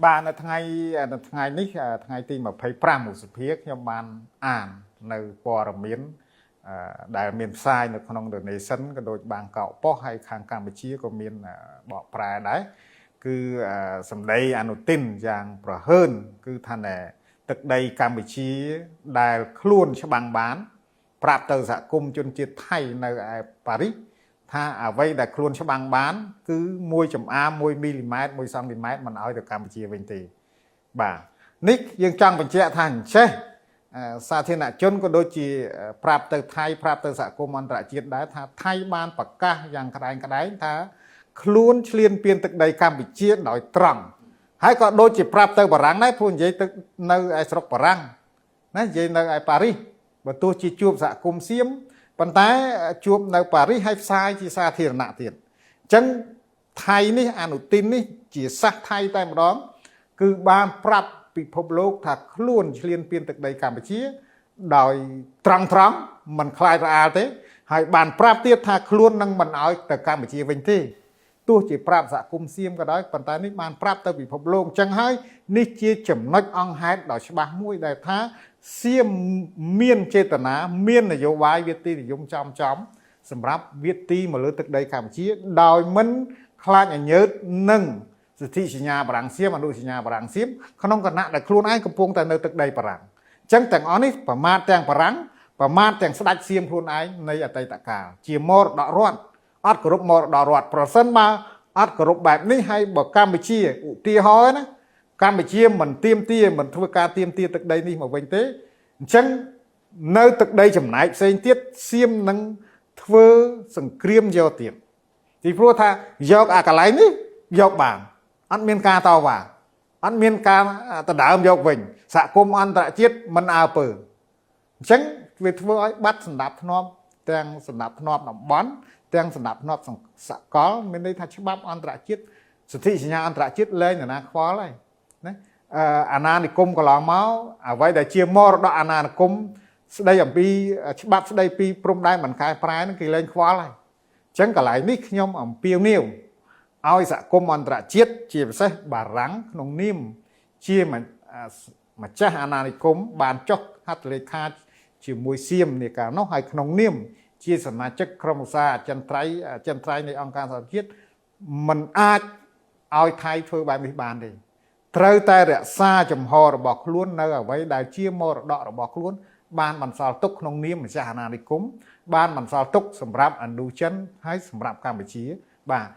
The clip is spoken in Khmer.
បាទនៅថ្ងៃនៅថ្ងៃនេះថ្ងៃទី25ឧសភាខ្ញុំបានអាននៅព័ត៌មានដែលមានផ្សាយនៅក្នុង The Nation ក៏ដូចបាងកកប៉ុស្តិ៍ហើយខាងកម្ពុជាក៏មានបកប្រែដែរគឺសម្ដីអនុទិនយ៉ាងប្រហើនគឺថាណែទឹកដីកម្ពុជាដែលខ្លួនច្បាំងបាន ប្រាប់ទៅសហគមន៍ជនជាតិថៃនៅឯប៉ារីសថាអ្វីដែលខ្លួនច្បាំងបាន គឺមួយចំអាម1មីលីម៉ែត្រ1សង់ទីម៉ែត្រមិនឲ្យទៅកម្ពុជាវិញទេបាទនេះយើងចង់បញ្ជាក់ថាអញ្ចេះសាធារណជនក៏ដូចជាប្រាប់ទៅថៃប្រាប់ទៅសហគមន៍អន្តរជាតិដែរថាថៃបានប្រកាសយ៉ាងក្តែងក្តែងថាខ្លួនឈ្លានពានទឹកដីកម្ពុជាដោយត្រង់ហើយក៏ដូចជាប្រាប់ទៅបារាំងដែរព្រោះនិយាយទៅនៅឯស្រុកបារាំងណានិយាយនៅឯប៉ារីសបើទោះជាជួបសហគមន៍សៀមប៉ុន្តែជួបនៅប៉ារីសហើយផ្សាយជាសាធារណៈទៀតអញ្ចឹងថៃនេះអនុទិននេះជាសាសថៃតែម្ដង គឺបានប្រាប់ពិភពលោកថាខ្លួនឈ្លានពានទឹកដីកម្ពុជា ដោយត្រង់ត្រង់មិនខ្លាចរអាលទេ ហើយបានប្រាប់ទៀតថាខ្លួននឹងមិនឲ្យទៅកម្ពុជាវិញទេទោះជាប្រាប់សហគមន៍សៀមក៏ដោយប៉ុន្តែនេះបានប្រាប់ទៅពិភពលោកអញ្ចឹងហើយនេះជាចំណុចអង្គហេតុដ៏ច្បាស់មួយដែលថាសៀមមានចេតនាមាននយោបាយវាទីនិយមចំចំសម្រាប់វាទីមកលើទឹកដីកម្ពុជាដោយមិនខ្លាចអញើតនឹងសិទ្ធិសញ្ញាបារាំងសៀមអនុសញ្ញាបារាំងសៀមក្នុងគណៈដែលខ្លួនឯងកំពុងតែនៅទឹកដីបារាំងអញ្ចឹងទាំងអស់នេះប្រមាថទាំងបារាំងប្រមាថទាំងស្ដេចសៀមខ្លួនឯងនៃអតីតកាលជាមរតករដ្ឋអត់គោរពមរតករដ្ឋប្រសិនបើអត់គោរពបែបនេះហើយបើកម្ពុជាឧទាហរណ៍ណាកម្ពុជាមិនទៀមទាមិនធ្វើការទៀមទាទឹកដីនេះមកវិញទេអញ្ចឹងនៅទឹកដីចំណែកផ្សេងទៀតសៀមនឹងធ្វើសង្គ្រាមយកទៀតពីព្រោះថាយកអាកន្លែងនេះយកបានអត់មានការតវ៉ាអត់មានការដណ្ដើមយកវិញសហគមន៍អន្តរជាតិមិនអើពើអញ្ចឹងវាធ្វើឲ្យបាត់សន្តិធ្នាប់ទាំងសន្តិធ្នាប់តំបន់ទាំងសន្តិធ្នាប់សកលមានន័យថាច្បាប់អន្តរជាតិសិទ្ធិសញ្ញាអន្តរជាតិលែងនរណាខ្វល់ហើយណាអាណានិគមកន្លងមកអ្វីដែលជាមរតកអាណានិគមស្ដីអំពីច្បាប់ស្ដីពីព្រំដែនមិនកែប្រែហ្នឹងគេលែងខ្វល់ហើយអញ្ចឹងកន្លែងនេះខ្ញុំអំពាវនាវឲ្យសហគមន៍អន្តរជាតិជាពិសេសបារាំងក្នុងនាមជាម្ចាស់អាណានិគមបានចុះហត្ថលេខាជាមួយសៀមនាកាលនោះហើយក្នុងនាមជាសមាជិកក្រុមឧស្សាហ៍អចិន្ត្រៃយ៍អចិន្ត្រៃយ៍នៃអង្គការសហប្រជាជាតិមិនអាចឲ្យថៃធ្វើបែបនេះបានទេត្រូវតែរក្សាចំហរបស់ខ្លួននៅអ្វីដែលជាមរតករបស់ខ្លួន បានបន្សល់ទុកក្នុងនាមម្ចាស់អាណានិគមបានបន្សល់ទុកសម្រាប់ឥណ្ឌូចិនហើយសម្រាប់កម្ពុជាបាទ។